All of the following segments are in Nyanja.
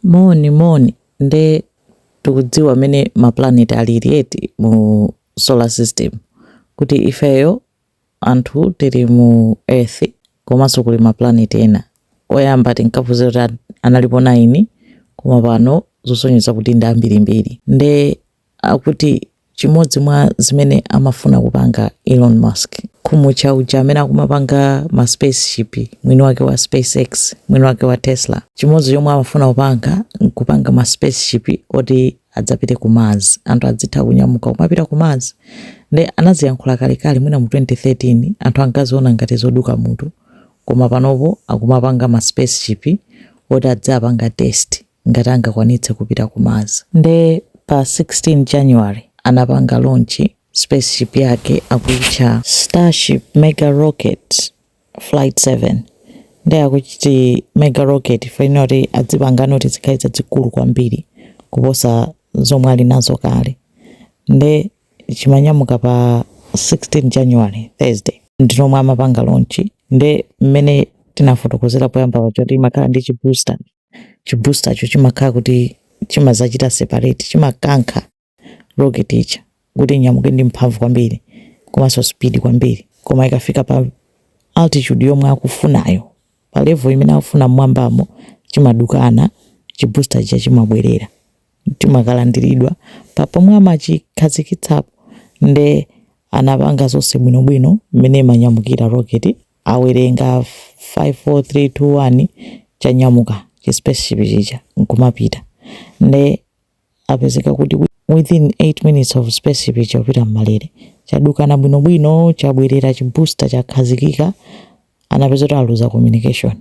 Moni moni. Nde tikudziwa mmene ma planet alili eti mu solar system, kuti ifeyo anthu tili mu Earth, komanso kuli ma planet ena. Oyamba tinkaphunzira kuti analipo 9, koma pano zosonyeza kuti ndi ambirimbiri. Nde akuti chimodzi mwa zimene amafuna kupanga Elon Musk, khumutcha uja amene akumapanga ma spaceship, mwini wake wa SpaceX, mwini wake wa Tesla, chimodzi chomwe amafuna kupanga nkupanga ma spaceship oti adzapite ku Mars, anthu adzitha kunyamuka kumapita ku Mars. Nde anaziyankhula kalekale, mwina mu 2013, anthu ankaziona ngati zoduka mutu, koma panopo akumapanga ma spaceship oti adzapanga test ngati angakwanitse kupita ku Mars. Nde pa 16 January anapanga launch spaceship yake, akuitcha Starship Mega Rocket Flight 7. Nde akuchiti mega rocket fanira kuti adzipanga noti zikhale zazikulu kwambiri kuposa zomwe ali nazo kale. Nde chimanyamuka pa 16 January, Thursday, ndinomwe amapanga launch. Nde mmene tinafotokozera poyamba pachoti imakhala ndi chibooster. Chibooster cho chimakhala kuti chimazachita separate, chimakankha rocket icha kuti inyamuke ndi mphamvu kwambiri komanso speed kwambiri, koma ikafika pa altitude yomwe akufunayo, pa level imene akufuna mmwambamo, chimadukana chibooster chija, chimabwerera, chimakalandiridwa pa pomwe amachikhazikitsapo. Nde anapanga zonse bwinobwino mmene imanyamukira rocket, awerenga 5, 4, 3, 2, 1, chanyamuka chi spaceship chija nkumapita. Nde apezeka kuti within 8 minutes of spaceship ija kupita mmalere, chadukana bwinobwino, chabwerera chibooster, chakhazikika, anapeza kuti aluza communication.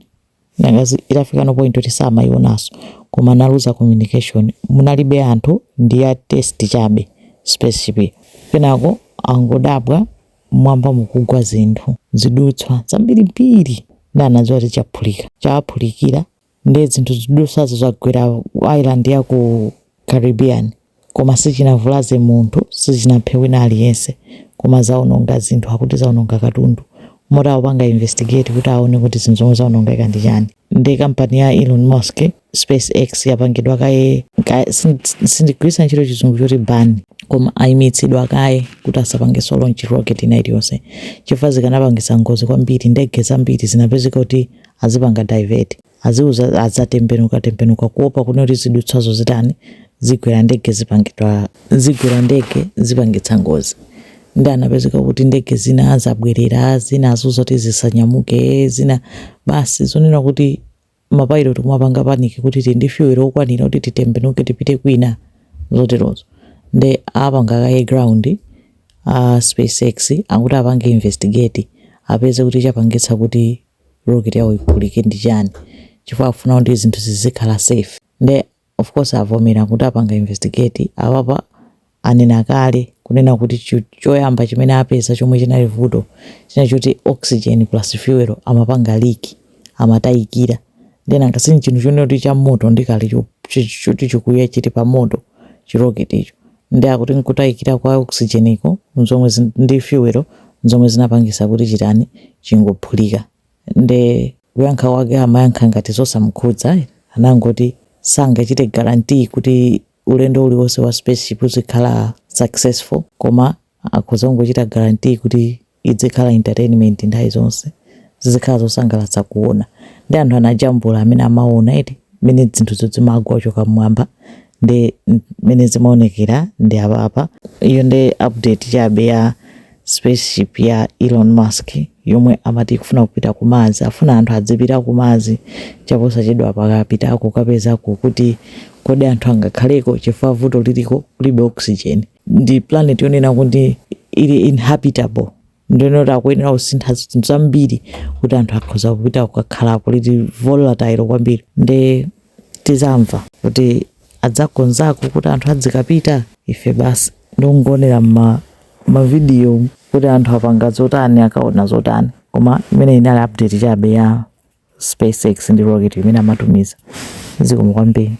Nanga itafika no point kuti samayionanso, koma analuza communication. Munalibe anthu, ndi ya test chabe spaceship. Kenako angodabwa mmwamba mukugwa zinthu, zidutswa zambirimbiri, ndi anadziwa kuti chaphulika, chaphulikira. Ndi zinthu zidutswazo zagwera island ya ku Caribbean, koma sichinavulaze munthu, sichinaphe wina aliyense, koma zaononga zinthu, akuti zaononga katundu, moti akupanga investigate kuti aone kuti zinthu zomwe zaonongeka ndi chani. Ndi kampani ya Elon Musk, SpaceX, yapangidwa kaye sindigwiritsa ntchito Chizungu choti ban, koma ayimitsidwa kaye kuti asapangenso launch rocket ina iliyonse, chifukwa zikanapangisa ngozi kwambiri. Ndege zambiri zinapezeka kuti azipanga divert, aziuza azatembenuka tembenuka, kuopa kuti zidutswazo zitani, zigwera ndege, zipangidwa zigwera ndege, zipangitsa ngozi. Ndi anapezeka kuti ndege zina zabwerera, zina azuza kuti zisanyamuke, zina basi zonena kuti mapilot kumapanga panic kuti tili ndi fuel okwanira kuti titembenuke tipite kwina, zoterozo. Ndi apanga kaye ground a SpaceX, akuti apange investigate, apeze kuti chapangitsa kuti rocket yawo iphulike ndi chani, chifukwa afuna kuti zinthu zizikhala safe. Ndi of course avomera kuti apanga investigate. Apapa anena kale kunena kuti choyamba chimene apeza chomwe chinali vuto chinali choti oxygen plus fuel amapanga leak, amatayikira. Then angasi chinthu chonena kuti cha moto ndi kale choti chikuya, chili pa moto chirocket icho. Ndi akuti nkutayikira kwa oxygen iko nzomwe ndi fuel nzomwe zinapangisa kuti chitani, chingophulika. Nde kuyankha kwake amayankha ngati zosamukhudza, anangoti sangachite guarantee kuti ulendo uliwonse wa spaceship uzikhala successful, koma akhoza kungochita guarantee kuti idzikhala entertainment nthawi zonse, zizikhala zosangalatsa kuona. Ndi anthu anajambula amene amaona iti mmene zinthuzo zimagwa kuchoka mmwamba ndi mmene zimaonekera. Ndi apapa iyo ndi update chabe ya spaceship ya Elon Musk yomwe amati kufuna kupita ku Mars, afuna anthu adzipita ku Mars. Chaposachedwa pakapitako kapezako kuti kodi anthu angakhaleko, chifukwa vuto liliko kulibe oxygen, ndi planet yonena kuti ili inhabitable. Ndinoti akuyenera kusintha zinthu zambiri kuti anthu akhoza kupita kukakhalapo, lili volatile kwambiri. Ndi tizamva kuti adzakonzako kuti anthu adzikapita. Ife basi ndongonera ma mavidiyo kuti anthu apanga zotani, akaona zotani, koma imene inali update chabe ya SpaceX ndi rocket imene amatumiza. Zikomo kwambiri.